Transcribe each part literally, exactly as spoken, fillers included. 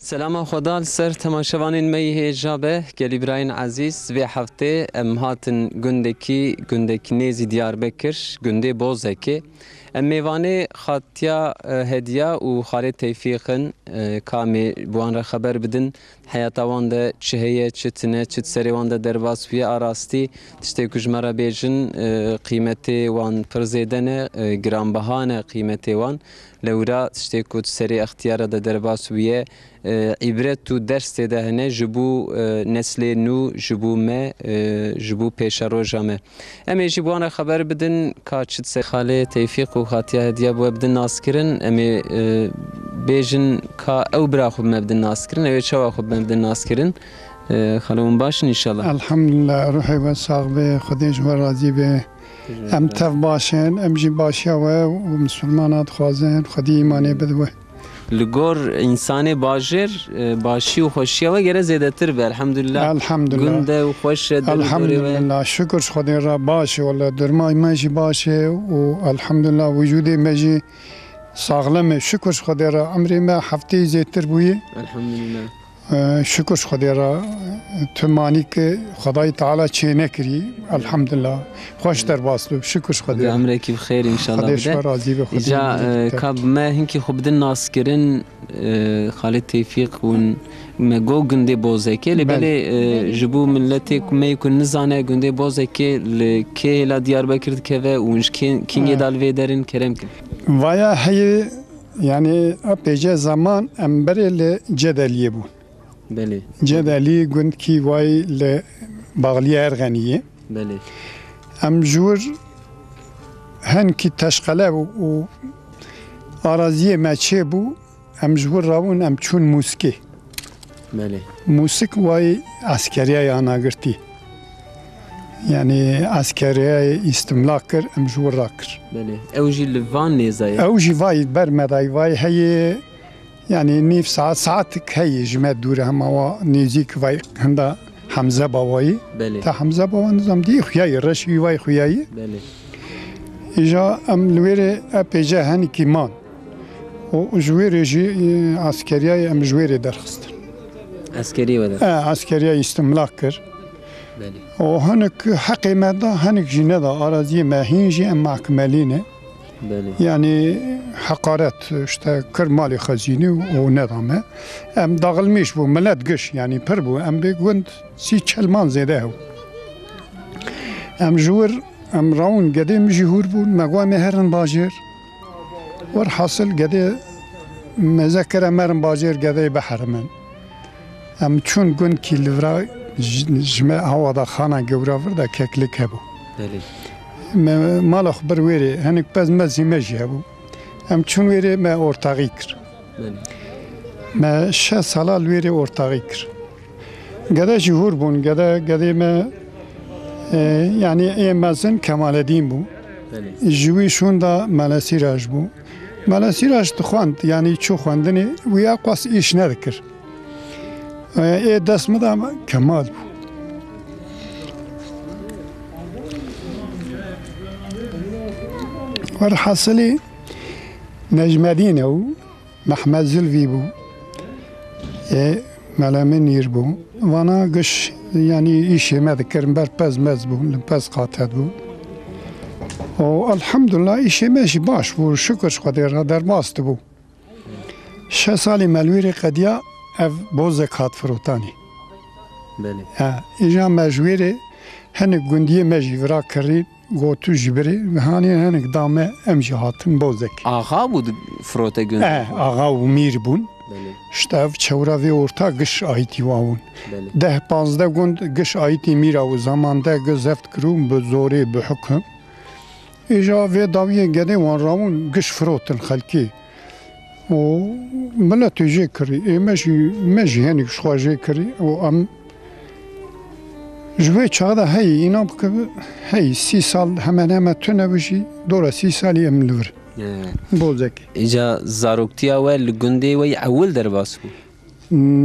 Selama Xweda li ser temaşevanên me yê hêja be. Gelî birayên ezîz, vê heftê em hatin gundekî, gundekî nêzî Diyarbekir, gundê Bozekê. Em mêvanê Xatiya, e, Hediya û Xalê Tevfîq in, e, ka em ê bi wan re xeber bidin, heyata wan de çi heye, çi tune, çi di serê wan de derbas bûye. A rastî tiştê ku ji me re bêjin, e, qîmetê wan pir zêde ne, e, giranbiha ne qîmetê wan. Lewra tiştê ku di serê extiyara de derbas bûye, e, îbret û ders tê de hene ji bo, e, neslê nû, ji bo me, e, ji bo pêşeroja me. Em ê jî bi wan re xeber bidin ka çi di ser Xalê Tevfîq û Xatiya Hediya bi we bidin naskirin. Em ê, e, bêjin ka ew bira xwe bi me bidin naskirin, ew ê çawa xwe bi me bidin naskirin. E, xalo hûn baş in înşallah. Elhamdulillah, ruhê we sax be, Xwedê ji we razî be. Em tev baş in, em jî başiya we û misilmana dixwazin, Xwedî îmanê bide we. Li gor însanê bajêr, e, başî û xweşiya we gere zêdetir be, elhamdulillah. Elhamdulillah. Gund e û xweş e, der û dorê we. Elhamdulillah, şukur ji Xwedê re baş e, wele durma me jî baş e û elhamdulillah wicûdê me jî saxlem e. Şukur ji Xwedê re, emrê me hefteyê zêdetir bûye. Elhamdulillah. E, şukur ji Xwedê re, tu manî ki Xwedayî Teala çê nekirî. Elhamdulillah. Xweş derbas bû. Şukur ji Xwedê Xwedê re. Emrekî bi xêr înşallah bide. Xwedê ji we razî be, Xwedê Îca, e, ka bi me hinkî xwe bidin naskirin, e, Xalê Tevfîq hûn me got gundê Bozekê, lê belê, e, ji bo miletê ku me yê ku nizane gundê Bozekê li kê hêla Diyarbekir dikeve û ji kê, kîngê da li vê derin kerem kin. Vaya heye, yani, a pêce zaman em berê li Cedeliyê bû. Belê. Cedelî gundkî vay li Baxliya Erxeniyê. Belê. Em ji wir henkî teşqele bû û araziyê me çê bû, em ji wir rawin, em çûn Mûskê. Belê. Mûsik vay eskeriya ya nagirtî. Yani eskeriya îstimlak kir, em ji wir rakir. Belê. Ew jî li van nêza ye? Ew jî vay ber me dayî, vay heye. Yani nîv saet, saetik heye ji me dûr e, hema wa nêzîk vay hinda Hemze Bawayî. Belê. Ta Hemze Bawa nizam dî xuyayî, reşî vay xuyayî. Belê. Îja em li wêrê epê ce henikî man. Û ji wêrê jî, e, eskeriyayê em ji wêrê derxistin. Eskeriyê we derxistin. E, eskeriya îstimlak kir. Belê. Û hinik heqê me da, hinik jî neda. Araziyê me hîn jî em mahkimeliğine. Belê. Yani hakaret, işte, kir malê xezînî û neda me. Em dağılmış bû, millet giş, yani pir bû. Em bê gund sî çel man zêde hew. Em ji wir, em rawin gedê min jî hûr bûn, me got em ê herin bajêr. Werhasil gedê meze kir em herin bajêr, gedeyê biherimin. Em çûn gundkî li vira ji, ji me hawa da xana gewra vir de keklik hebû. Belê. Me mala xwe bir wêrê, hinik pez mezî me jî hebû. Em çûn wêrê me ortaxî kir. Belê. Me şeş sala li wêrê ortaxî kir. Gede jî hûr bûn, gede, gedê me, e, yani ê mezin Kemaledîn bû. Belê. Ji wî şûnda Mele Sîraj bû. Mele Sîraj dixwend, yani çû xwendinê, wî eqwas îş nedikir. Ê dest min de Kemal bû. Werhasilî Necmedîn ew, Mehmed Zilvî bû. Ê Mele Minîr bû. Vana giş, yanî îşê me dikirin, ber pez mez bû, li pez qatet bû. Û elhamdulillah îşê me jî baş bû, şikir ji Xwedê re derbas dibû. Şeş salî me li wêrê qediya ev bozek hat firotanî. Belê. Ha, îja me ji wêrê hinek gundiyê me jî vira kirî, got tu jî birê, hanê hinek da me em jî hatin bozek. Axa bû di firote gund? Eh, axa û mîr bûn. Belê. İşte ev çewra vê orta giş ayîtî wa bûn. Belê. Deh panzdeh gund giş ayîtî mîra û zamande gi zeft kirûn bi zorê, bi hukim. Îja vê dawiyê gedê wan rawin giş firotin xelkê. Û miletê jê kirî, ê me jî, me jî henî ji xwe jê kirî û em ji wê çaxê de heyî, înan bike heyî, sî sal hemen hemen tune bi jî, dora sî salî em li vir. He. Bozekê. Îca zaroktiya we li gundê we yî ewil derbas bû?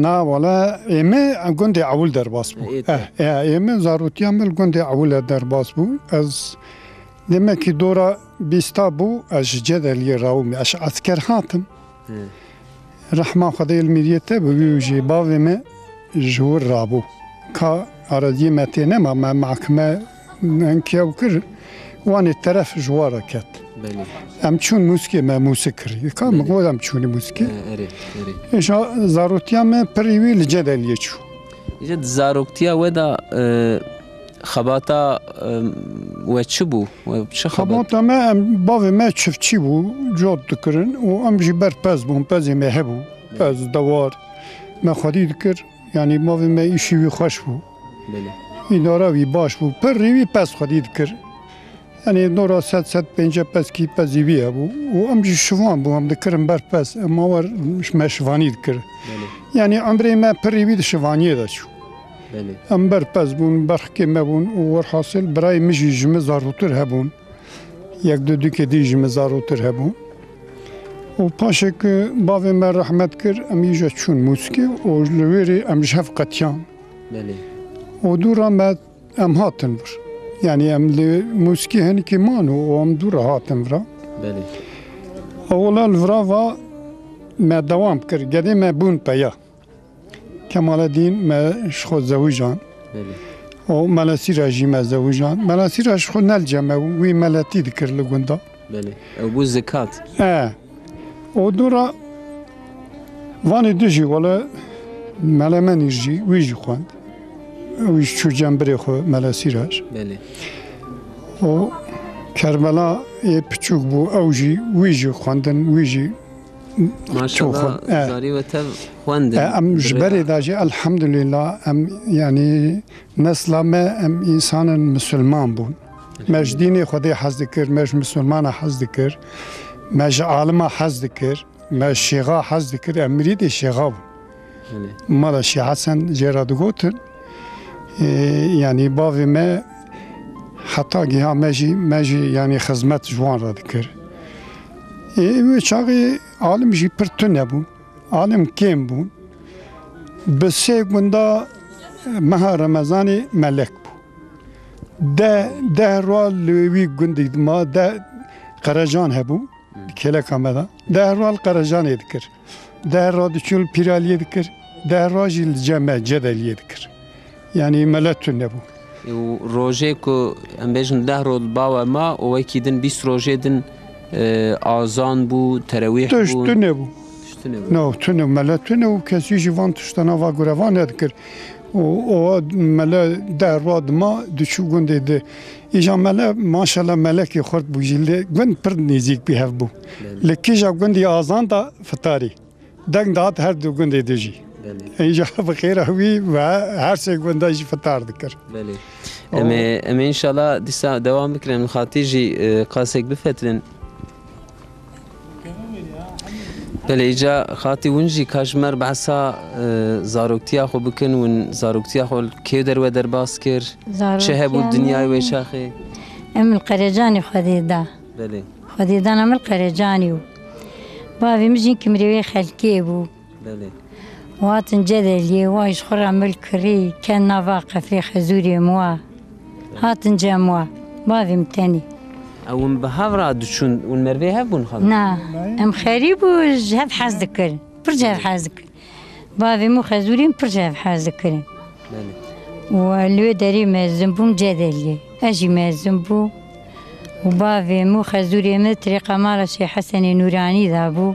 Na, wala, ê me gundê ewil derbas bû. Ê te. Eh, eh, ê me zarotiya me li gundê ewil derbas bû. Ez demek ki dora bîsta bû, ez ji Cedeliyê rawim. Ez ji esker hatim. Hı. Rehma Xwedê li mîriyê te bi wî û jî bavê me ji wir rabû. Ka araziyê me tê nema, me mahkeme hinkiya û kir, wanê teref ji wa re ket. Belê. Em çûn Mûskê, me Mûsik kirî. Ka min Belê. got em çûnî Mûskê. E, erê, erê. Îja zarotiya me pirî wî li Cedeliyê çû. Îja di zaroktiya we de, e, xebata, e, we çi bû? We çi xebat? Xebata me, em, bavê me çiftçî bû, cot dikirin û em jî ber pez bûn, pezê me hebû. Belê. Pez, dewar, me xwedî dikir. Yanî bavê me îşî wî xweş bû. Belê. Îdara wî baş bû. Pirî wî pez xwedî dikir. Yanî dora sed, sed pêncî pezkî pezî wî hebû. Û em jî şivan bû, em dikirin ber pez. Em war me şivanî dikir. Belê. Yanî emrê me pirî wî di şivaniyê de çû. Belê. Em ber pez bûn, berxikê me bûn û werhasil birayê min jî ji min zarotir hebûn. Yek du dikê dî ji min zarotir hebûn. Û paşê ku bavê me rehmet kir, em îja çûn Mûskê û li wêrê em ji hev qetiyan. Belê. Û dû re me, em hatin vir. Yanî em li Mûskê hinekî man û em dû re hatin vira. Belê. Ewila li vira va me dewam kir, gedê me bûn peya. Kemaledîn me ji xwe zewijan. Belê. Û Mele Sîra jî me zewijan. Mele Sîra ji xwe ne li cem me bû, wî meletî dikir li gunda. Belê. Ew bû zikat. E. Û dû re vanê du jî wele Mele Menîr jî, wî jî xwend. Wî jî çû cem birê xwe Mele Sîra jî. Belê. Û Kerbela ê piçûk bû, ew jî, wî jî xwendin, wî jî Maşallah, çû xwend. E. Zarî we tev xwendin. E, em ji Birêve. Berê de jî elhamdulillah, em, yanî nesla me, em însanin misilman bûn. Me ji dînê Xwedê hez dikir, me ji misilmana hez dikir, me ji alima hez dikir, me ji şêxa hez dikir, em mirîdê şêxa bûn. Belê. Mala Şêx Hesen jê re digotin, e, yanî bavê me heta giha me jî, me jî yanî xizmet ji wan re dikir. E, wê çaxê alim jî pir tune bûn. Alim kêm bûn. Bi sê gunda meha Remezanê melek bû. Deh, deh rwa li wî gundî dima, deh qerecan hebû, kêleka me de. Deh rwa li qerecanê dikir. Deh rwa diçûn li Pîraliyê dikir. Deh rwa jî li cem me Cedeliyê dikir. Yanî mele tune bû. Û rojê ku em bêjin deh roj li ba we ma û wekî din bîst rojê din, e, azan bû, terewîh bû. Tişt tune bû. Tişt tune bû. No, tune, mele tune û kesî jî van tiştana va gure van nedikir. Û, û mele deh roj dima diçû gundê di. Îja mele, maşallah, melekê xurt bû jî. Lê gund pir nêzîk bi hev bû. Belê. Li kîja gundî azan da fitarî. Deng dihat her du gundê dijî. Belê. Îja bi xêra wî ve her sê gunda jî fitar dikir. Belê. O- Em ê, em ê înşallah dîsa dewam bikin. Em xatî jî, e, qasek bifetrin. Belê, îca xatî win jî ka ji me re behsa, e, zaroktiya xwe bikin, win zaroktiya xwe li kê derve derbas kir? Çi hebû dinyayê wê çaxê? Em li Qerecanê Xwedê da. Belê. Xwedê dana min Qerecanî û bavê min jî kimrê wê xelkê bû. Belê. Û hatin Cedeliyê, wa ji xwe re mil kirî, ken nava qefê xezûrê min wa. Hatin cem wa. Bavê min tenê. Ew hûn bi hev re diçûn, hûn mervê hev bûn xwe? Na, em xerîb û ji hev hez dikirin. Pir ji hev hez dikirin. Bavê min û xezûrê min pir ji hev hez dikirin. Belê. Û li wê derê mezin bûm Cedeliyê. Ez jî mezin bûm. Û bavê min û xezûrê min di rêqa mala Şêx Hesenê Nûranî de bû.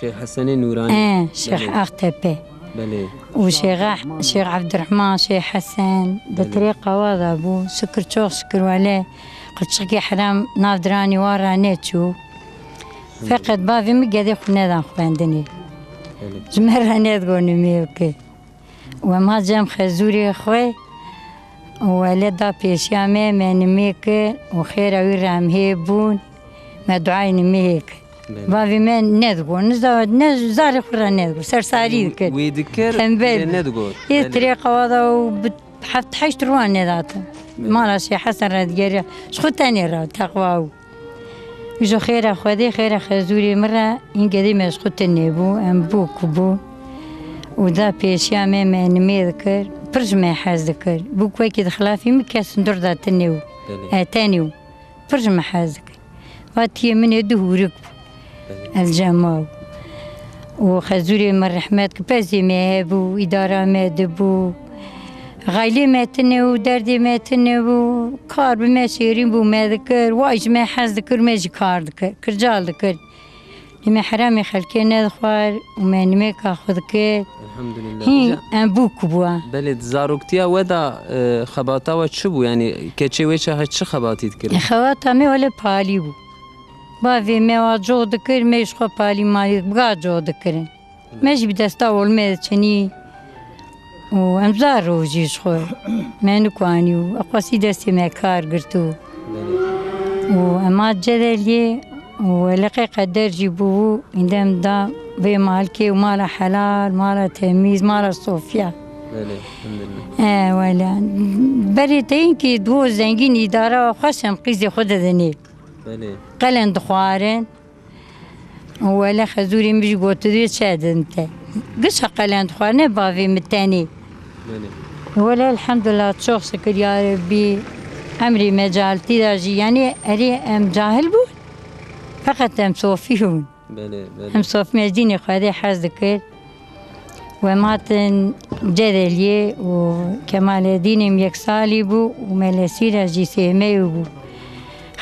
Şêx Hesenê Nûranî. E, Şêx Belê. Aktepe. Belê. Û Şêx, Şêx Ebdurehman, Şêx Hesen, di Belê. Rêqa wa de bû. Şikir, çok şikir wele. Qulçikê heram nav diranî wa re neçû. Feqet bavê min gedê xwe nedan xwendinê. Belê. Ji me re nedigot nimê bike. Û em hat cem xezûrê xwe û wele da pêşiya me, me nimê kir û xêra wî re em hê bûn, me duayê nimê hê kir. Belê. Bavê me nedigot, ne za-, ne zarê xwe re nedigot, sersarî dikir. Wî dikir, Tembel lê bû. Nedigot. Ê Belê. Tirê qewada û bi heft heşt rûan nedatin. Belê. Mala Şêx Hesen re digeriya, ji xwe tenê re teqwa û. Ji xêra Xwedê, xêra xezûrê min re, hîn gedê me ji xwe tune bû, em bû ku bû. Û da pêşiya me, me nimê dikir, pir ji me hez dikir. Bû ku wekî di xilafî min kes hundir da tune bû. Belê. E, tenê bû. Pir ji me hez dikir. Va tiyê min ê du hûrik bû. Belê. Ez cema bû. û xezûrê me rehmet ki pezê me hebû, îdara me dibû. Xeylê me tune û derdê me tune bû. Kar bi me şêrîn bû, me dikir. Wa ji me hez dikir, me jî kar dikir. Kircal dikir. Nime heramê xelkê nedixwar û me nimêka xwe dikir. Elhamdulillah. Hî, Îca- em bûk bûa. Belê, di zaroktiya we de, e, xebata we çi bû? Yanî keçê wê çaxê çi xebatî dikirin? E, xebata me wele palî bû. Bavê me wa cox dikir, me ji xwe palî malî biga cox dikirin. Me jî bi desta olmê diçinî û em zar rojî ji xwe me nikwanî û xwesî destê me kar girtû. Belê. Û em hat Cedeliyê û weleqê qeder jî bû, îndem da vê malkê û mala helal, mala temîz, mala sofiya. Belê, elhamdulillah. E, wele. Berê te yîn ki duo zengîn îdara xweş em qîzê xwe didinê. Belê. Qelen dixwarin. Wele xezûrê min jî got, tu dê çi edin te? Gişa qelen dixwar, ne bavê min tenê. Belê. Wele elhamdulillah, çok şükür ya Rebbî. Emrê me cahiltî de jî, yanî erê em cahil bûn, feqet em sofî bûn. Belê, belê. Em sofî me dînê Xwedê hez dikir. Û em hatin Cedeliyê û Kemaledînê min yek salî bû û Melesîra jî sêmeyê bû.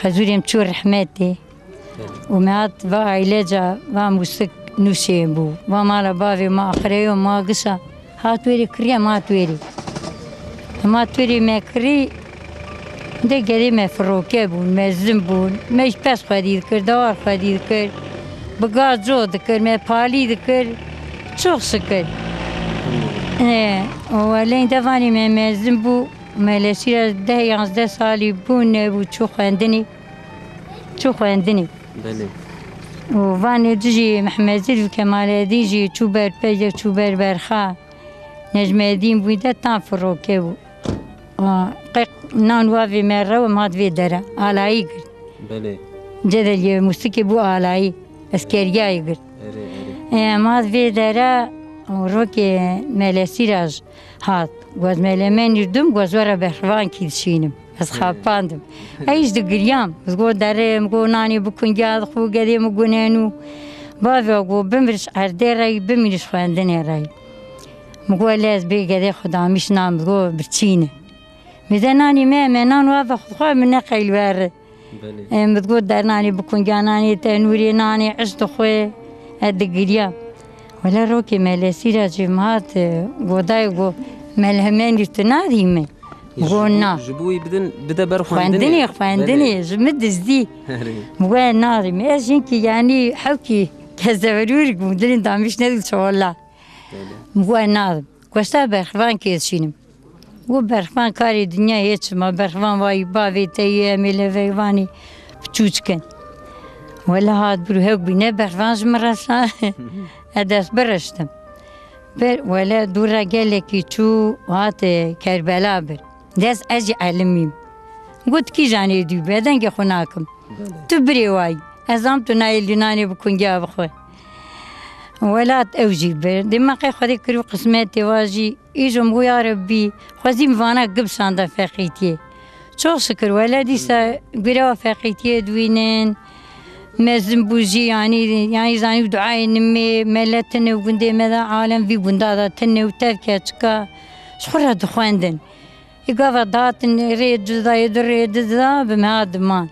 Xezûrê min çû rehmetê. Û me hat va aîleca va mûsik nûşê bû. Va mala bavê ma aqreyo ma gişa. Hat wêrê kiriye, ma hat wêrê. Ma hat wêrê me kirî, de gedê me firoke bûn, mezin bûn. Me ji pez xwedî dikir, dewar xwedî dikir. Bi gaz co dikir, me palî dikir. Çok şükür. E, û weleyn devanê me mezin bû. Melesîra deh yanzdeh salî bû, nebû, çû xwendinê. Çû xwendinê. Belê. Û vanê dijî Mehmedî û Kemaledîn jî çû ber peyde, çû ber berxa. Necmedîn bû de tam firoke bû. Û qeq nan wavê me rew em hat vê dere. Alayî girt. Belê. Cedeliyê mûsikê bû alayî. Eskeriyayê girt. Erê, erê. E, em hat vê dere û rokê Melesîra ji hat. Got, melemenî dim, got, were berxvankî dişînim. Ez xapandim. Ez jî digiriyam. Ez got, derê, min got, nanê bikungiya dixwe, gedê min gunenû. Bavê got, bimir ji erdê rey, bimir ji xwendinê rey. Min got, lê ez bê gedê xwe damîş nam, min got, birçîne. Min de nanê me, me nan wa ve xwe xwar, min neqeyl were. Belê. Em digot dernanê bikungiya nanê tenûrê nanê iş dixwe, e, digiriya. Wele rokê Melesîra jî min hat, e, godayê got, melhemenî tu nadî min? Got, na. Ji bo wî bidin, bide ber xwendinê. Xwendinê, xwendinê, ji min dizdî. Erê. Got, nadî min. Ez jinkî, yanî, hewkî kezeverûrik bûm, dilên damîş nedî çewala. Belê. Got, nadim. Goşta berxvan kê dişînim. Û berxvan karê dinya yê çima, berxvan vayî bavê te yê, em ê leveyvanî piçûçik in. Wele hat bir hewk bî, ne berxvan ji min reşa, ez dest biriştim. Ber, wele dûra gelekî çû, hat, e, Kerbela bir. Dest ez jî elimîm. Got, kîjanê dû be, dengê xwe nakim. Belê. Tu birê wayî. Ez am tu nayê lînanê bi kungiya bixwe. Welat ew jî bir. Dê me qey Xwedê kir û qismetê wa jî. Îjo min got, ya Rebbî, xwezî min vana gibşanda feqîtiyê. Çok şükür, wele dîsa gireva feqîtiyê dibînin. Mezin bû jî, yanî, yanî zanî duayê nimê, melet tine û gundê me de, alem vî gunda de tine û tev keçika. Ji xwe re dixwendin. Ê gava datin rê cida, ê du rê cida, bi me hat diman.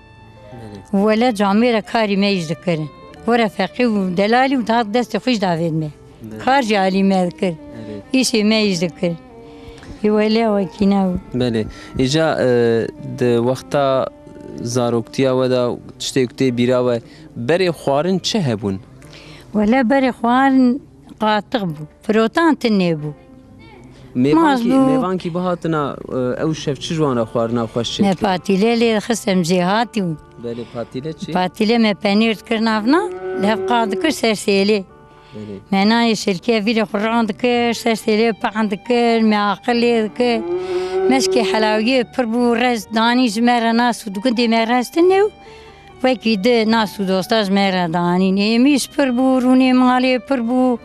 Belê. Wele camêre karî me îş dikirin. Were feqî û delalî û hat destê xwe jî davêt me. Belê. Kar jî alî me dikir. Belê. Îşê me îş dikir. Ê wele wekî ne bû. Belê. Îca, e, di wexta zaroktiya we de tiştê ku tê bîra we, berê xwarin çi hebûn? Wele berê xwarin qatix bû. Firotan tune bû. Mêvankî, Maz bû. Mêvankî bihatina, e, ew şev çi ji wan re xwarina xweş çêdikir? Me patîle lê dixist em jê hatî bû. Belê, patîle çi? Patîle me penîr dikir navna, li hev qat dikir ser sêlê. Belê. Me nanê şilkê vîrê xwe ran dikir, ser sêlê pan dikir, me aqil lê dikir. Meşkê helawiyê pir bû, rez danî ji me re nas û di gundê me rez tune û Wekî di nas û dosta ji me re danîn. Êmî ji pir bû, rûnê malê pir bû.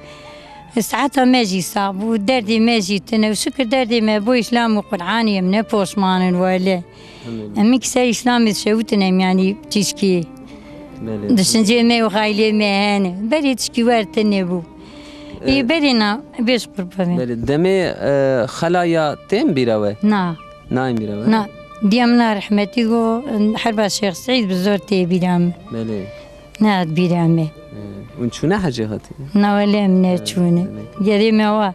Saeta me jî sax bû, derdê me jî tune. Û şikir derdê me bo Îslam û Qur'anê em ne poşman in wele. Elhamdülillah. Em ki ser Îslamê dişewtin em yanî tişkî. Belê. Düşüncê me û xaylê me hene. Berê tişkî wer tune bû. Ê, berê na, bêj qurbanê. Belê, demê, e, xela ya tên bîra we? Na. Nayên bîra we? Na. Diya min a rehmetî go, herba Şêx Seîd bi zor tê bîra min. Belê. Nehat bîra me. E, hûn çûne hecê hatî? Na wele em neçûne. Belê. Gerê me wa.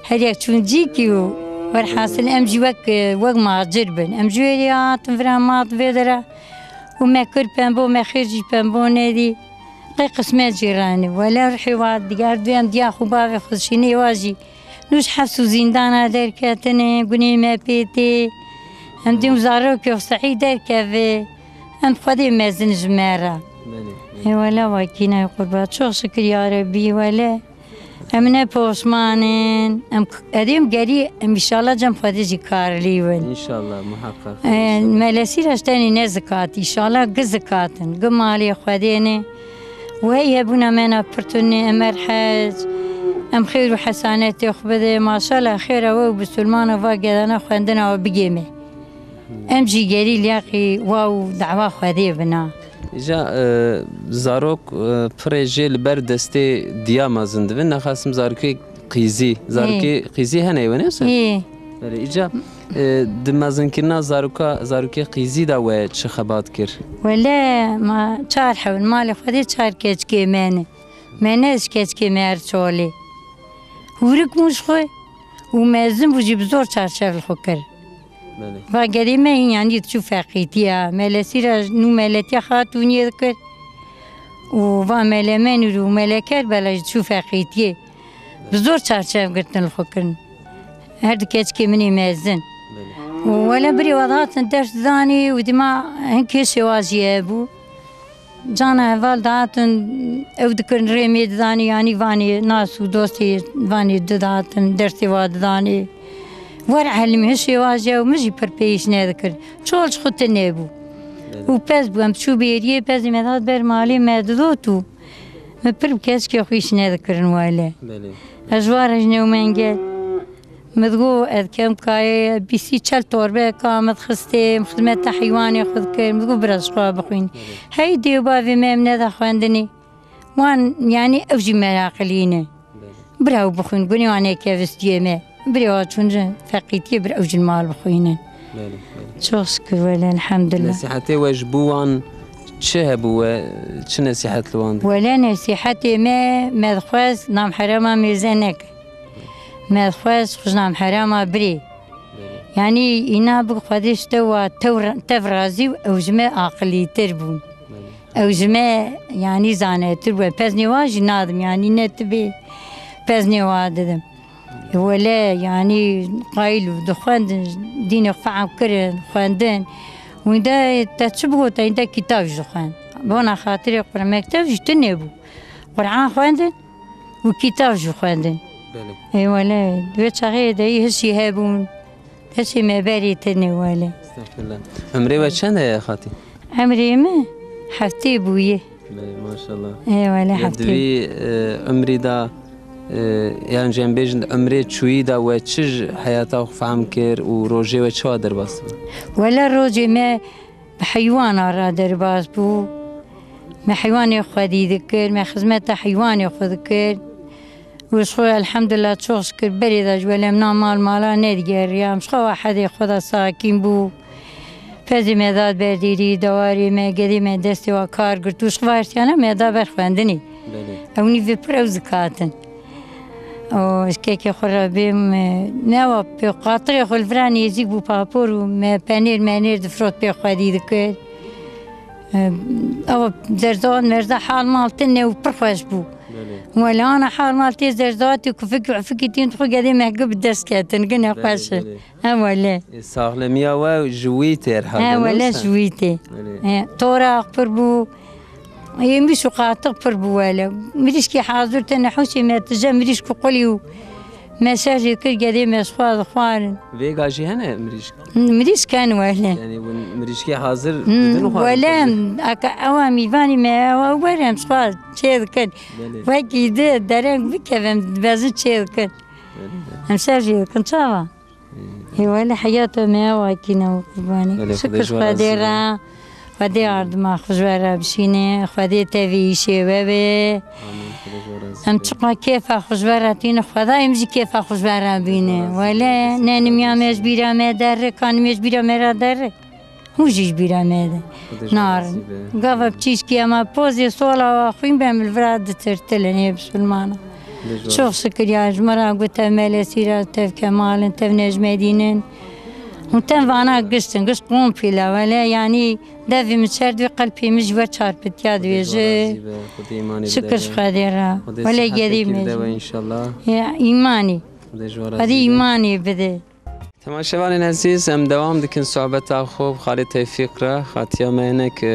Her yek çûn cîkî û werhasil em jî wek, wek macir bin. Em ji wê rê hatin vira mat vê dera û me kir pembo, me xêr jî pembo nedî. Qey qismet jî rane. Wele rihê wa diger du em diya xwe bavê xwe şînê wa jî. Nû ji hefs û zîndana derketine, gunê me pê tê. Em dîm zarokê xwe sehî derkeve. Em Xwedê mezin ji me re. Belê, belê. Ê wele wakîne qurba. Çok şükür ya Rebî wele. Em ne poşman in. Em k-, edêm gerî, em inşallah cem Xwedê jî karlî win. İnşallah, muhakkak. E, inşallah. Melesî re ji tenê ne zikat, inşallah gi zikat in, gi malê Xwedê ne. Wey hebûna me na pir tune, em er hec, em xêr û hesanetê xwe bide. Maşallah, xêra we û bisulmana va gedana xwendina we bigê me. Em jî gerî liyaqî wa û dawa Xwedê bina. Îca, e, zarok, e, pirê jê li ber destê diya mezin dibin. Nexasim zarokê qîzî. Zarokê Ê. qîzî hene wê, ne wisa? Ê. Belê, îca, e, di mezinkirina zaroka, zarokê qîzî de we çi xebat kir? Wele, ma çar hewl, malê Xwedê çar keçikê me ne. Me ne ji keçikê me her çolê. Hûrik bû ji xwe û mezin bû jî bi zor çarçev li xwe kir. Belê. Va gerê me hîn yanî diçû feqîtiya. Melesî re nû meletiya xatûniyê dikir. Û va mele Menûr û mele Kerbela jî diçû feqîtiyê. Bi zor çarçev girtin li xwe kirin. Her du keçikê min ê mezin. Belê. Û wele birê wa dihatin ders didanê û dima hin kêşê wa jî hebû. Cana heval dihatin, ew dikirin rêmê didanê, yanî vanê nas û dostê vanê didatin, dersê wa didanê. Wer elmî hişê wa jî ew min jî pir pêyîş nedikir. Çol ji xwe tune bû. Belê. Û pez bû, em çû bêriyê, pezê me dihat ber malê me didot û min pir bi keçikê xwe îş nedikirin wele. Belê. Ez ji wa re jî newmengel. Min digot, ez kem kayê bîsî çel torbe ka min dixistê, min xizmeta heywanê xwe dikir. Min digot, bira ji xwe bixwîn. Hey dê û bavê me em neda xwendinê. Wan, yanî ew jî meraqilî ne. Bira ew bixwîn, gunê wan ê kevistiyê me. Birê wa çûn ji feqîtiyê bir ew jî li mal bixwînin. Belê, belê. Çok şükür wele, elhamdülillah. Nesîhetê we ji bo wan çi hebû we, çi nesîhet li wan dikir? Wele nesîhetê me, me dixwest nam herema mêze neke. Me dixwest xwe ji nam herema birê. Yanî îna bi Xwedê ji te wa tev, tev razî û ew ji me aqilîtir bûn. Ew ji me yanî zanetir bû. Peznê wan jî nadim yanî ne tibê peznê wa didim. Wele yanî qayîl û dixwendin, dînê xwe fehm kirin, xwendin. Wînde te çi bigot, te wînde kîtab jî xwend. Bona xatirê Qur'an, mektev jî tune bû. Qur'an xwendin û kîtab jî xwendin. Belê. Ê wele, wê çaxê de hişî hebûn. Hişî me berî tune wele. Estexfirullah. Emrê we çend heye xatî? Emrê min heftê bûye. Belê, maşallah. Ê wele, ya heftê. Di vî, e, emrî de, e, yan jî em bêjin emrê çûyî de we çi ji heyata xwe fehm kir û rojê we çawa derbas dibû? Wele rojê me bi heywana re derbas bû. Me heywanê xwedî dikir, me xizmeta heywanê xwe dikir. Û ji xwe elhamdulillah çok şükür berê de ji welem na mal mala nedigeriyam. Ji xwe wa hedê xwe de sakîn bû. Pezê me da berdêrî, dewarê me, gedê me destê wa kar girt û ji xwe va hiştiyane me da ber xwendinê. Belê. Ew nîvê pir ew zikatin. Û ji kekê xwe re bêm, e, me wa pê qatirê xwe li vira nêzîk bû papor û me penêr menêr difrot pê xwedî dikir. E, ew zerzevat merza hal mal tine û pir xweş bû. Belê. Wele ana hal mal tê zerzevatê kufik û ufikî tîn dixwe gedê me gi bi dest ketin, gine Belê, xweş e. Belê. He wele. E, saxlemiya we ji wî tê herhalde, He ne wele wisa? Ji wî tê. Belê. He, toraq pir bû. Ê mîş û qatiq pir bû wele. Mirîşkî hazir tene hewşê me tije mirîşk û qulî û me şerjê kir gedê me ji xwe dixwarin. Vêga jî hene mirîşk? Mirîşk hene wele. Yani hûn mirîşkê hazir Hmm, didin xwarin wele, tije? Aka ewa mîvanî me ewa werin ji xwe çê dikin. Belê. Wekî di dereng bikevin dibezin çê dikin. Belê, belê. Em şerjê dikin çawa? Ê wele heyata me ya wakîne û qurbanî. Belê, Şikir Xwedê ji we Xwedê razî be. Re. Xwedê ardima xwe ji we re bişîne. Xwedê tevî îşê we be. Amîn. Xwedê ji we razî be. Em çiqa kêfa xwe ji we re tînin, Xwedayê min jî kêfa xwe ji we re bîne. Wele ne nimiya me ji bîra me derê, ka nimiya ji bîra me re derê. Hûn jî ji bîra me de. Narin. Gava piçîşkî ema pozê sola wa xwîn be, em li vira ditirtilin ê bisilmana. Çok şikir ya, ji me re got tev Melesîra, tev Kemalin, tev Necmedînin. Hûn tev vana giştin, gişt komple, wele yanî devê min çer dibê, qelpê min ji we çarpitiya dibêje. Şikir ji Xwedê re. Wele gedî me. Ya, îmanî. Xwedê îmanî bide. Temaşevanên ezîz, em dewam dikin sohbeta xwe bi Xalê Tevfîq re. Xatiya me hinek, e,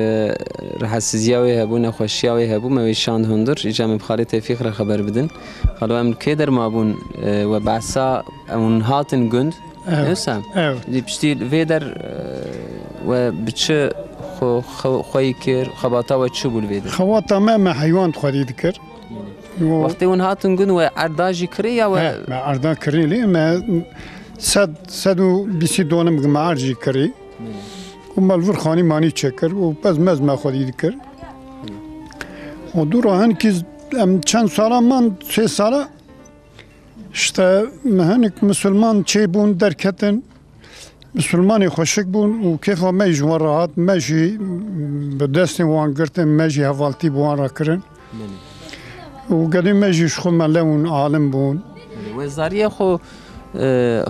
rihesiziya wê hebû, nexweşiya wê hebû, me wê şand hundir. Îca em ê bi Xalê Tevfîq re xeber bidin. Xalo, em li kê derma bûn, e, we behsa em hûn hatin gund? Evet. Wisa? Evet. Di piştî vê der, e, we bi çi xwe, xwe, xweyî kir, xebata we çi bû li vê der? Xebata me, me heywan xwedî dikir. Wextê hûn hatin gund we erda jî kirî ya we? He, me erda kirî lê me sed, sed û bîst donim me erd jî kirî. Û me li vir xanî manî çêkir û pez mez me xwedî dikir. Û dû re hinkî em çend sala man, sê sala, işte me hinik misilman çêbûn, derketin. Misilmanê xweşik bûn û kêfa me jî ji wan re hat. Me jî bi destên wan girtin, me jî hevaltî bi wan re kirin. Belê. Û gedê me jî ji xwe mele ûn alim bûn. Belê. We zariyê xwe, e,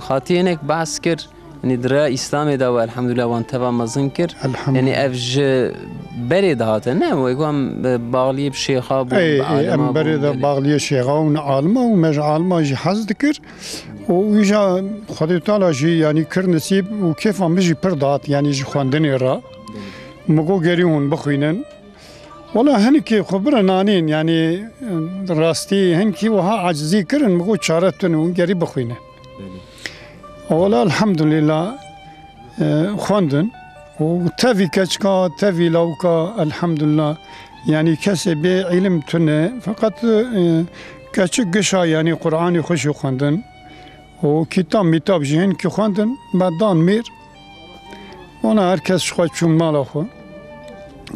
xatiyê hinek behs kir. Yanî di rêya Îslamê de we elhamdulillah wan teva mezin kir. Elhamdulillah. Yanî ev ji berê dihate, ne? We got em, e, baxliyê bi şêxa bûn, Ey, bi ey, alima em berê bûn, de belê. Baxliyê şêxa û alima û me ji alima jî hez dikir. Û îja Xwedê Teala jî, yanî, kir nisîb û kêfa min jî pir dihat, yanî, ji xwendinê re. Min got, gerî hûn bixwînin. Wela hinikê xwe birin anîn, yanî, rastî hinkî wiha acizî kirin, min got, çare tune, hûn gerî bixwînin. Wela elhamdulillah, e, xwendin. Û tevî keçika, tevî lawika, elhamdulillah. Yanî kesê bê îlim tune. Feqet, e, keçik gişa, yanî Qur'anê xwe jî xwendin. Û kitab mîtab jî hinkî xwendin, me dan mêr. Ona her kes ji xwe çûn mala xwe.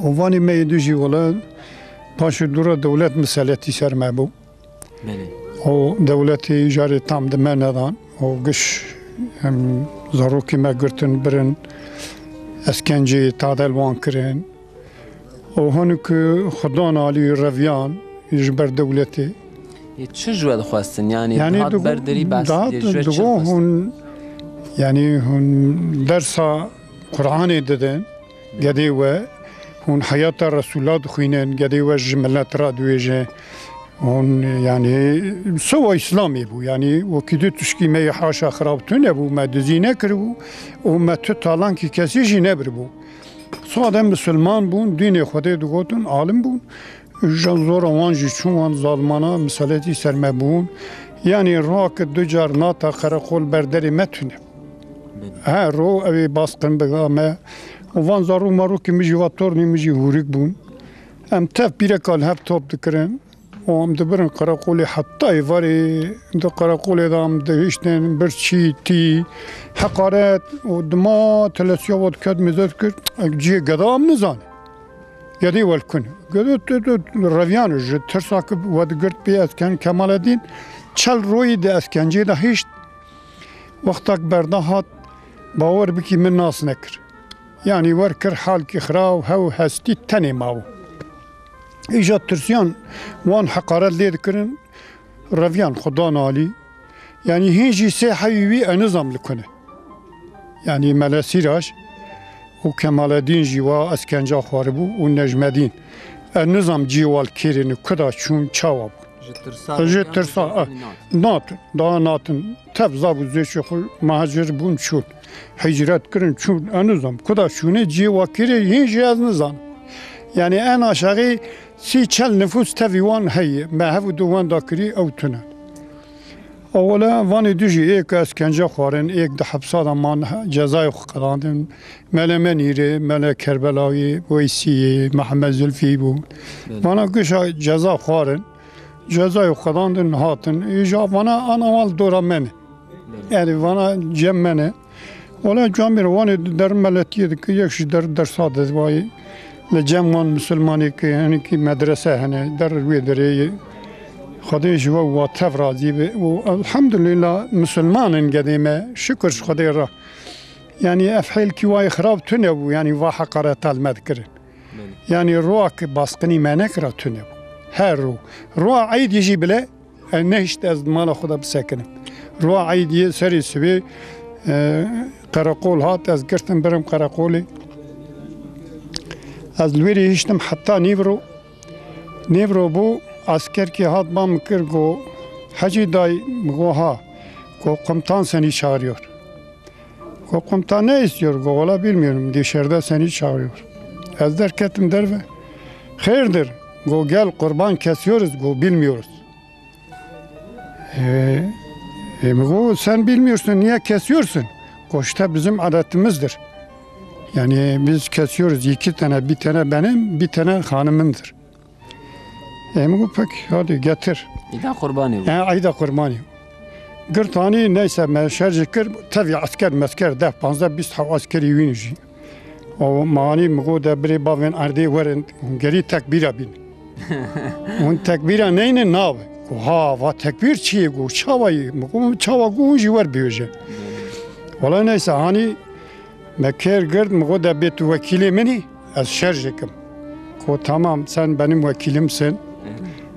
Û vanê me yê du jî wele paşê dû re dewlet miseletî ser me bû. Belê. Û dewletê îcarê tam di me nedan. Û giş, em, zarokê me girtin, birin, eskenceyê tadel wan kirin. Û hinik xudan alî reviyan ji ber dewletê. Yê çi ji we dixwestin? Yanî, yanî dihat digo-, berderî behs dihat dê, ji we çi digo dixwestin? Hûn, yanî hûn dersa Qur'anê didin, gedê we, hûn heyata Resûla dixwînin, gedê we ji milet re diwêje. Hûn, yanî, sewa Îslamê bû. Yanî, wekî du tişkî me yê haşa xirab tune bû, me dizî nekiribû û me tu talankî kesî jî nebiribû. Sade misilman bûn, dînê Xwedê digotin, alim bûn. Ji zora wan jî çûn, wan zalimana miseletî ser me bûn. Yanî, roke du car nata qereqol ber derê me tune. He, ro ew ê basqin biga me. Û van zarok marokê min jî, va tornê min jî hûrik bûn. Em tev pîreka li hev top dikirin. Û em dibirin qereqolê heta êvarê, di qereqolê de em dihiştin, birçî, tî, heqaret û dima telesiya we diket mêze dikir, cihê geda em nizane. Gedê welkun. Gedê tu, tu, reviyan ji tirsa ku we digirt pê esken Kemaledîn, çel royî di eskencê de hişt. Wextak berda hat, bawer bikî min nas nekir. Yanî wer kir halkî xira û hew hestî tenê mabû. Îja tirsiyan wan heqaret lê dikirin, reviyan xudan alî. Yanî hîn jî sê heyî wî enizam li kune. Yanî Mele Sîraş û Kemaledîn jî wa eskenca xwaribû û Necmedîn. Enizam cî wal kêrîn kuda çûn çawa bû. Ji tirsa, ji tirsa, natin. Natin. Daha natin. Tev zab û zêçê xwe muhacir bûn çûn. Hicret kirin çûn. Ez nizam. Kuda çûne cihê wa kirê yê jî ez nizam. Yanî en aşağı sî çel nifûs tevî wan heye. Me hev û du wenda kirî ew tune. Ewle vanê du jî êk eskenca xwarin, êk di hepsa de man cezayê xwe qedandin. Mele Menîrê, Mele Kerbelayê, Weysiyê, Mihemed Zulfî bû. Belê. Vana gişa ceza xwarin. Cezayê xwe qedandin hatin. Îja vana ana wan li dora me ne. Belê. Erê vana cem me ne. Wala camêr wanê der meletiyê dike, yek ji der dersa de vayê. Li cem wan misilmanê ke, hinekî medrese hene, der wê derê ye. Xwedê ji we û we tev razî be û elhamdulillah misilman in gedê me. Şikir ji Xwedê re. Yanî ev hêlkî wayê xirab tune bû, yanî va heqareta li me dikirin. Belê. Yanî roa ki basqinî me nekira tune bû. Her ro. Roa eydî jî bile, e, nehişt ez mala xwe de bisekinim. Roa eydiyê serê sibê, e, qereqol hat, ez girtim birim qereqolê. Ez li wê rê hiştim heta nîvro. Nêvro bû, askerkî hat ba min kir, got, "Hecî dayî," min got, "Ha." Got, "Komutan seni çağırıyor." Got, "Komutan ne istiyor?" Got, "Valla bilmiyorum, dışarıda seni çağırıyor." Ez derketim derve. "Hayırdır?" Got, "Gel kurban kesiyoruz." Got, "Bilmiyoruz." E, e, min got, "Sen bilmiyorsun, niye kesiyorsun?" Got, "İşte bizim adetimizdir. Yani biz kesiyoruz, iki tane, bir tane benim, bir tane hanımındır." E, min got, "Peki, hadi getir." Îda qurbanê bû. E, eyda qurbanê. Girt anî, neyse, me şerjê kir, tevî esker mesker, deh, panzdeh, bîst hew eskerî wî jî. O manî min got, "De birê bavên erdê werin, hûn gerî tekbîra bînin." Hûn tekbîra neynin nabe. Got, "Ha, va tekbîr çi ye?" Got, "Çawa ye?" Min got, "Çawa got hûn jî wer bibêjin." Wala neyse, hanî me kêr girt, min got, "De bê tu wekîlê min î, ez şerjê kim." Got, "Tamam, sen benim vekilimsin."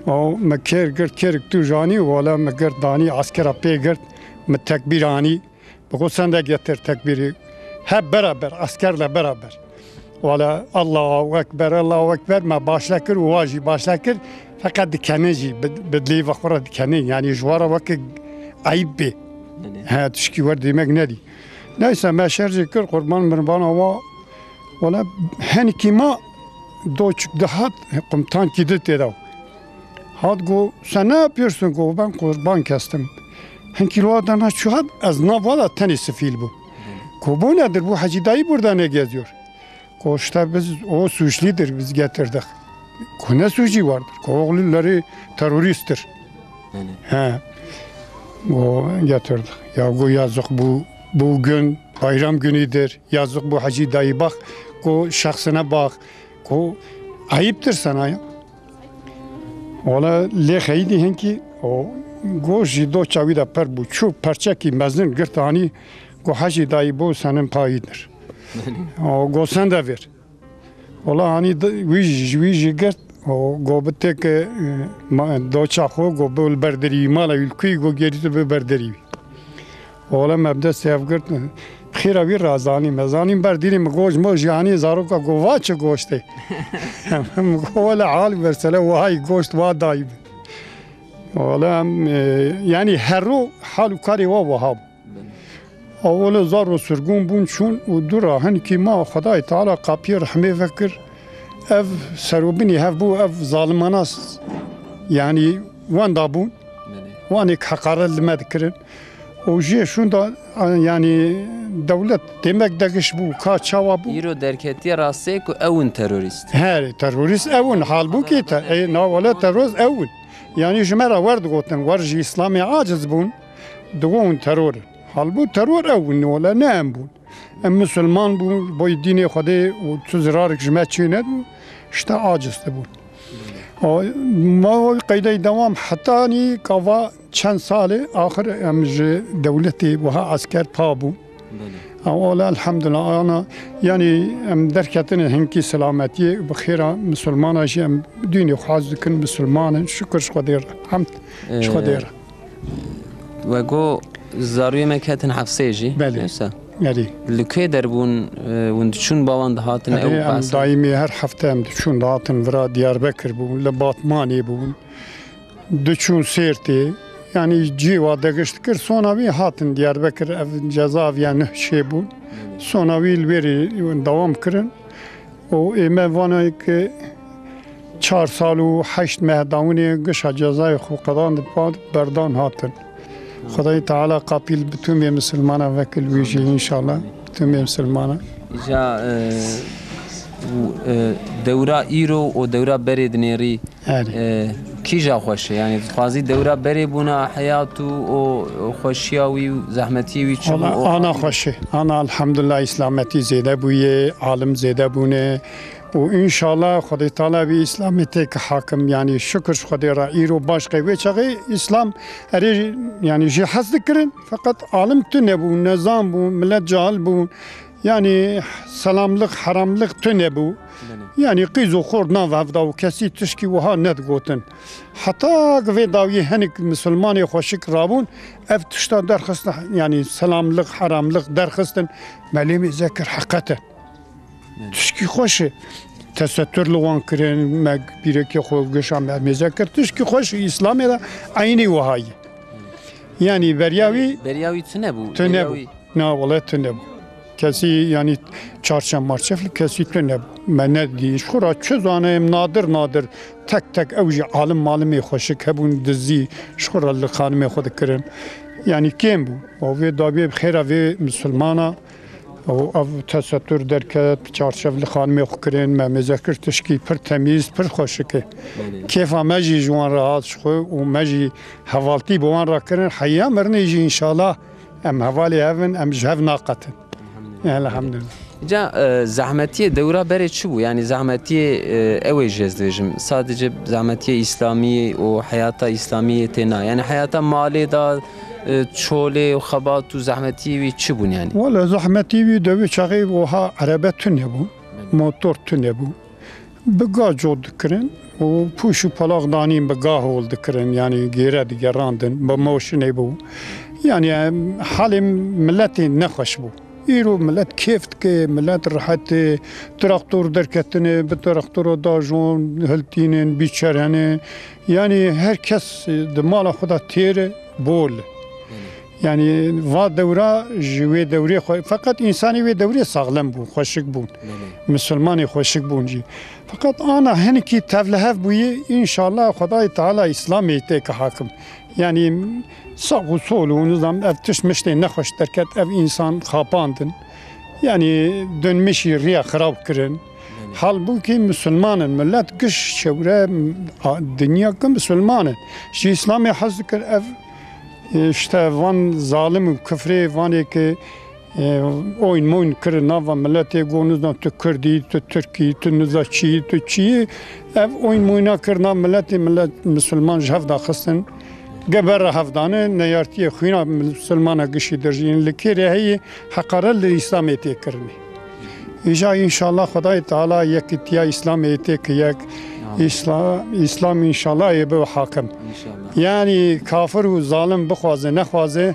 O me kêr girt, kêrik tu janî, wala me girt danî, askera pê girt, me tekbîr anî. Bi xwe sen de getir tekbîrî. Hep beraber, askerle beraber. Wala Allahu Ekber, Allahu Ekber, me başle kir û wa jî başle kir. Feqet dikene jî, bi, bi dilê ve xwe re dikene. Yanî ji wa re weke eyb bê. Belê. He, tişkî wer demek nedî. Neyse, me şerjê kir, qurban mirbana wa. Wala henikî ma doçik dihat, komutan kî di tê de. Hat go, "Sen ne yapıyorsun?" Go, "Ben kurban kestim." Hinkî lo dana çuhat, ez nav wala tenê sifîl bû. Go, "Bu nedir? Bu Hacı dayı burada ne geziyor?" Go, "İşte biz o suçludur, biz getirdik." Go, "Ne suçu vardır?" Go, "Oğulları teröristtir." Belê. He. Go, "Getirdik." Ya go, "Yazık bu, bu gün bayram günüdür. Yazık bu Hacı dayı bak." Go, "Şahsına bak." Go, "Ayıptır sana ya." Wala lê xeyîdî hinkî o goş jî do çawî de per bû. Çû perçekî mezin girt anî, go, "Hecî dayî, bu senin payîdir." O go, "Sen de ver." Wala anî di-, wî jî, ji wî jî girt, o go, "Bi têke, e, ma-, doça xwe, go, bi li berderî wî, mala wî li ku yî, go, gerî tu bi berderî wî." Ola me bi destê hev girt. Xêra wî ra zanî me. Zanîm ber dînî min goşt moj, yanî zaroka go, "Va çi goştê?" Min go, "Wele hal versele, wahayî goşt wa dayî bi." Ola em, e, yanî her ro hal û karê wa waha bû. Awolo zaro sirgûn bûn çûn û dû ra hinkî ma Xwedayê Teala qapiyê rehmê vekir. Ev serobinî hev bû, ev zalimana s-, yanî wenda bûn. Belê. Wanê heqaret li me dikirin. Û jê şûnda, yanî dewlet demek degiş bû, ka çawa bû? Îro derketiye rastê ku ew in terorîst. Herê, terorîst ew in. Halbûkî te-, ê, na wele terorîst ew in. Yanî ji me re wer digotin, wer ji Îslamê aciz bûn, digo hûn teror in. Halbû teror ew in, wele ne em bûn. Em misilman bûn, boy dînê Xwedê û tu zirarik ji me çê nebû, işte aciz dibûn. O, ma o qeydey dewam hetanî kava çend salê axir em ji dewletê wiha esker pa bûn. Belê. Em ola elhamdulillah ana, yanî em derketine hinkî selametiyê bi xêra misilmana jî em dînê xwe hez dikin, misilman in, şikir ji Xwedê re, hemd ji Xwedê re. We got zarûyê me ketin hefsê jî. Belê. Neyse. Erê. Li kê derbûn, e, hûn diçûn ba wan dihatin ew Erê, em behsa? Daîmî her hefte em diçûn dihatin vira Diyarbekir bûn, li Batmanê bûn. Diçûn Sêrtê. Yanî cî wa degiş dikir, sona wî hatin Diyarbekir, ev ceza ev ya neh çê bûn. Sona wî li wêrê dewam kirin. Û ê me vana ki çar sal û heşt meh dawinê gişa cezayê xwe qedan di pat berdan hatin. Xwedayê Teala qapîl bi tûmê misilmana vekil wî jî înşallah. Bi tûmê misilmana. Îca, e, û, e, dewra îro û dewra berê dinêrî, Erê. e, kîja xweş e? Yanî dixwazî dewra berê bûna heyat û o xweşiya wî û zehmetiyê wî çi bû? Wala ana xweş e. Ana elhamdulillah îslametî zêde bûye, alim zêde bûne. Û înşallah Xwedê Teala wî Îslamê têke hakim. Yanî şikir ji Xwedê re îro baş qey wê çaxê Îslam erê, yanî jê hez dikirin. Feqet alim tune bû, nezan bû, millet cahil bû. Yanî selamlik, heramlik tune bû. Belê. Yanî qîz û xort nav hevda û kesî tişkî wiha nedigotin. Heta ki vê dawiyê hinek misilmanê xweşik rabûn, ev tişta derxistin, yanî selamlik, heramlik derxistin. Me lê mêze kir heqet e. Belê. Tişkî xweş e. Tesettur li wan kirin, me pîrekê xwe gişa me mêze kir. Tişkî xweş e, Îslamê de eynî wiha ye. Yanî beriya wî Beriya wî tune bû. Tune Beriya bû. wî Na, wele tune bû. Kesî, yanî, çarçev marçev li kesî tune bû. Me nedî. Ji xwe re çi zaneyim, nadir nadir, tek tek ew jî alim malimê xweşik hebûn, dizî ji xwe re li xanimê xwe dikirin. Yanî kêm bû. Û vê dabê bi xêra vê misilmana û ev tesettur derket, çarçev li xanimê xwe kirin, me mêze kir tişkî pir temîz, pir xweşik e. Belê. Kêfa me jî ji wan re hat ji xwe û me jî hevaltî bi wan re kirin. Heya mirinê jî înşallah em hevalê hev in, em ji hev naqetin. Elhamdulillah. Elhamdulillah. Ca, e, zehmetiyê dewra berê çi bû? Yanî zehmetiyê, e, ew ê jî ez dibêjim. Sadece zehmetiyê Îslamiyê û heyata Îslamiyê tê na. Yanî heyata malê da, e, çolê û xebat û zehmetiyê wî çi bûn yanî? Wala zehmetî wî dewê çaxê wiha erebe tune bû. Belê. Motor tune bû. Bi ga cot dikirin û pûş û palax danîn bi ga hol dikirin, yanî gêre digerandin, bi moşinê bû. Yanî, em, halê miletê nexweş bû. Îro milet kêf dike, milet rehet e, traktor derketine, bi traktora da jon hiltînin, bîçer hene. Yanî her kes di mala xwe de têr e, bol e. Belê. Yanî va dewra ji wê dewrê xwe, feqet însanê wê dewrê saxlem bûn, xweşik bûn. Belê. Misilmanê xweşik bûn jî. Feqet ana hinekî tevlihev bûyî, înşallah Xwedayê Teala Îslamê têke hakim. Yanî sax û sol û nizam ev tişt miştê nexweş derket, ev însan xapandin. Yanî dönmüşî riya xirab kirin. Belê. Halbûkî misilman in, millet giş çewre, a, dinya ki misilman in. Ji Îslamê hez dikir ev, e, işte van zalim û kifrê vanê ki, e, oyn moyn kir nava milletê, got nizam tu Kurdî, tu Tirkî, tu niza çiyî, tu çiyî. Ev oyn moyna kir nav milletê, millet misilman ji hev daxistin. Geber re hevdane, neyartiyê xwîna misilmana gişî dirjîn. Li kê re heye heqaret li Îslamê tê kirinê. Îja înşallah Xwedayê Teala yekîtiya Îslamê tê ki yek. Amin. Îsla-, Îslam înşallah ê bibe hakim. Înşallah. Yanî kafir û zalim bixwaze nexwaze,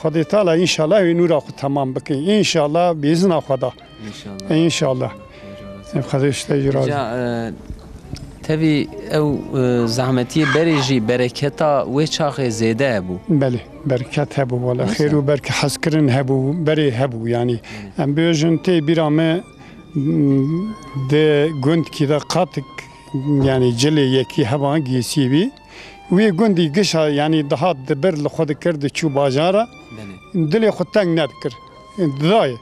Xwedê Teala înşallah wê nûra xwe temam bike. Înşallah bi îzna Xweda. Înşallah. Înşallah. Ev Xwedê işte ji razî. Ca, e, tevî ew, e, zehmetiyê berê jî bereketa wê çaxê zêde hebû. Belê, bereket hebû wala. Nasıl? Xêr û berke hezkirin hebû, berê hebû yanî. Belê. Em bêjin tê bîra me, m, di gundkî de qatik, yanî cilê yekî heba gêsî bî. Wê gundî gişa, yanî dihat dibir li xwe dikir diçû bajara. Belê. Dilê xwe teng nedikir. Didayê.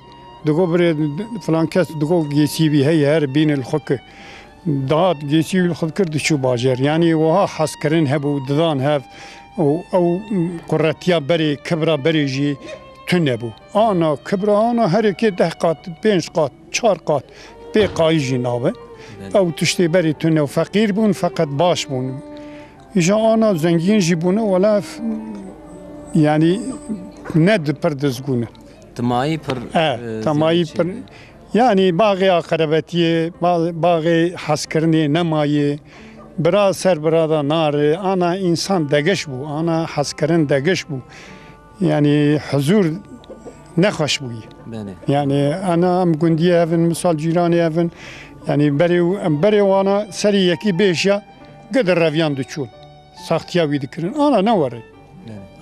Digo birê filan kes digo gêsî bî heye her bînin li xwe ki. Dihat gêsî wî li xwe dikir diçû bajêr. Yanî wiha hezkirin hebû, didan hev û ew quretiya berê, kibra berê jî tune bû. Ana kibra ana herêkê deh qat, pênc qat, çar qat pê qayî jî nabe. Belê. Ew tiştê berê tune û feqîr bûn, feqet baş bûn. Îja ana zengîn jî bûne, wela f-, yanî ne di pir dizgûne. Timayî pir, E, e, timayî zengîn pir. çêbû. Yanî baxê aqrebetiyê, ba-, baxê hezkirinê nemayê. Bira ser bira da nare, ana însan degiş bû, ana hezkirin degiş bû. Yanî huzur nexweş bûyî. Belê. Yanî ana em gundiyê hev in, misal cîranê hev in. Yanî berê, em berê wana serî yekî bêşiya, gidi reviyan diçûn. Saxtiya wî dikirin. Ana ne were. Belê.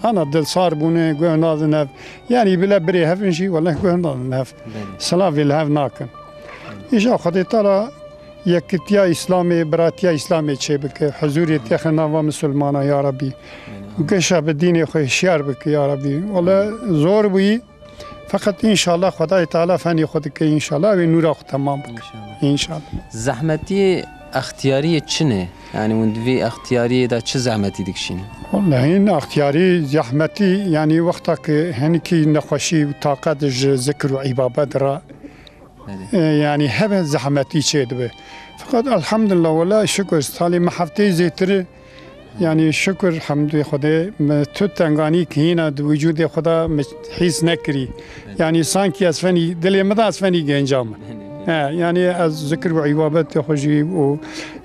Ana dilsar bûne, guh nadin hev. Yanî bile birê hev in jî, wele guh nadin hev. Belê. Silavê li hev nakin. Belê. Îja Xwedê Teala yekitiya Îslamê, biratiya Îslamê çêbike. Huzurê têxe nava misilmana ya Rebî. Belê. Gişa bi dînê xwe hişyar bike ya Rebî. Wele zor bûyî. Feqet înşallah Xwedayê Teala fenê xwe dike, înşallah wê nûra xwe temam bike. Înşallah. Înşallah. Zehmetiyê extiyariyê çi ne? Yanî hûn di vî extiyariyê de çi zehmetî dikişînin? Wallahî extiyarî zehmetî, yanî wexta ki henekî nexweşî û taqet ji zikir û îbabet re Belê. E, yanî hebe zehmetî çêdibe. Feqet elhamdulillah, wela şukur, salê me hefteyê zêtir e. Yanî şukur, hemdê Xwedê, me tu tenganî kihîna di wicûdê xwe de me hîs nekirî. Belê. Yanî sankî ez fenî, dilê min de ez fenî genca me. Belê, belê. He, yanî ez zikir û îbabetê xwe jî û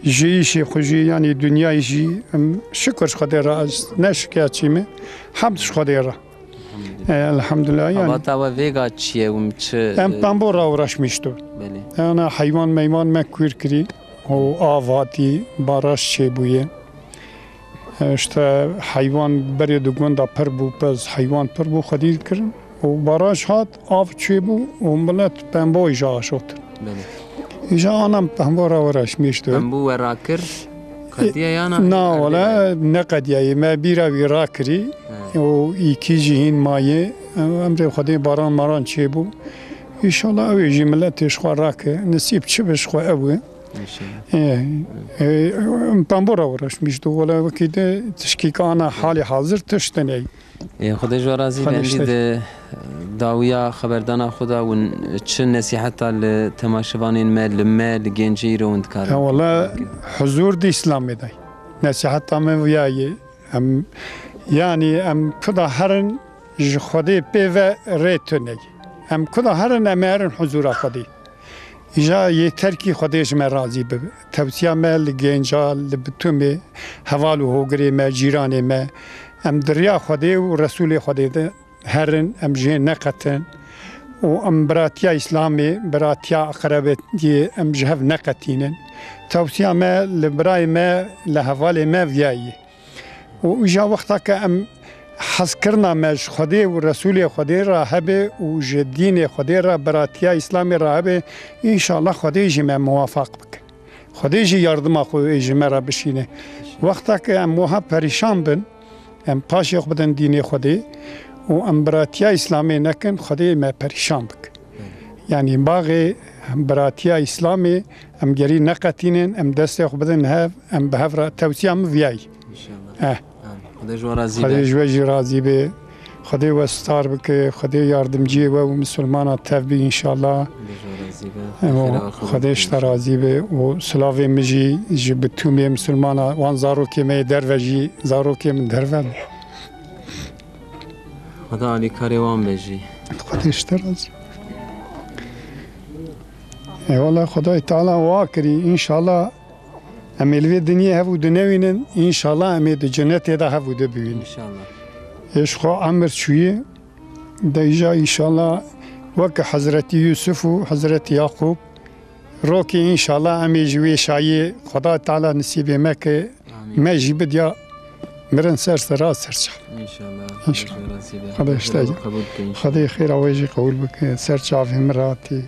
jiyîşê xwe jî, yanî dinyayê jî, em, şukur ji Xwedê re, ez ne şikayetçî me. Hemd ji Xwedê re. Elhamdulillah. E, elhamdulillah, yanî. Xebata we vêga çi ye û çi, Em e, pembora uğraşmıştı. Belê. Ana heywan meywan me kûr kirî û av hatî, baraj çêbûye. E, işte heywan berê di gunda pir bû, pez heywan pir bû, xwedî dikirin. Û baraj hat, av çêbû û milet pembo îja aşot. Belê. Îja anam pembora uğraşmıştı. Pembû we rakir, qediye yana? Na, erdê wala, ne qediyaye. Me bîra wî rakirî. He. O îkî jî hîn maye. Emrê Xwedê baran maran çêbû. Înşallah ew ê jî miletê ji xwe rake. Nisîb çi be ji xwe ew e. Înşallah. E, e, em pembora uğraşmıştı. Wala wekî de tişkî ana halê hazir tişt tune. Ê, Xwedê ji we razî be. Xwedê ji te. Endî di dawiya xeberdana xwe de hûn çi nesîheta li temaşevanên me, li me, li gencê îro hûn dikarin? Ya wala, huzur di Îslamê de. Nesîheta me wiya ye. Em, yanî em kuda herin ji Xwedê pê ve rê tune ye. Em kuda herin em ê herin huzura Xwedê. Îja yê terkî Xwedê ji me razî bibe. Tewsiya me li genca, li bitumê, heval û hogirê me, cîranê me, em di riya Xwedê û Resûlê Xwedê de herin, em ji hê neqetin û em biratiya Îslamê, biratiya eqrebetiyê em ji hev neqetînin. Tewsiya me li birayê me, li hevalê me viya ye. Û îja wexta ke em hezkirina me ji Xwedê û Resûlê Xwedê re hebe û ji dînê Xwedê re, biratiya Îslamê re hebe, înşallah Xwedê jî me muwafaq bike. Xwedê jî yardima xwe ê ji me re bişîne. Wexta ke em wiha perîşan bin, em paşê xwe bidin dînê Xwedê û em biratiya Îslamê nekin, Xwedê me perîşan bike. Yanî baxê biratiya Îslamê em gerî neqetînin, em destê xwe bidin hev, em bi hev re tewsiya min viyayî. Înşallah. Eh. Amîn. Xwedê ji we razî be. Xwedê ji we jî razî be. Xwedê we star bike, Xwedê yardimciyê we û misilmana tev be înşallah. Xwedê ji we razî be. Evo, Xêra we Xwedê ji te razî be û silavê min jî ji bitumê misilmana, wan zarokê me yê derve jî, zarokê min derve ne. Xweda alîkarê wan be jî. Xwedê ji te razî. Eyvallah, Xwedayê Teala wa kirî, înşallah em ê li vê dinyê hev û dinewînin, înşallah em ê di cenetê de hev û di bibînin. Înşallah. Ê ji xwe emir çûyî, de îja înşallah weke Hezretî Yûsif û Hezretî Yaqûb, rokê înşallah em ê ji wê şayê Xwedayê Teala nisîbê me ke Amîn. Me jî bidiya mirin ser sera ser çav. Înşallah. Înşallah. Xwedê ji te razî be. Xwedê ji te Xwedê ji we razî be. Xwedê xêra we jî qebûl bike. Ser çavê min ratî.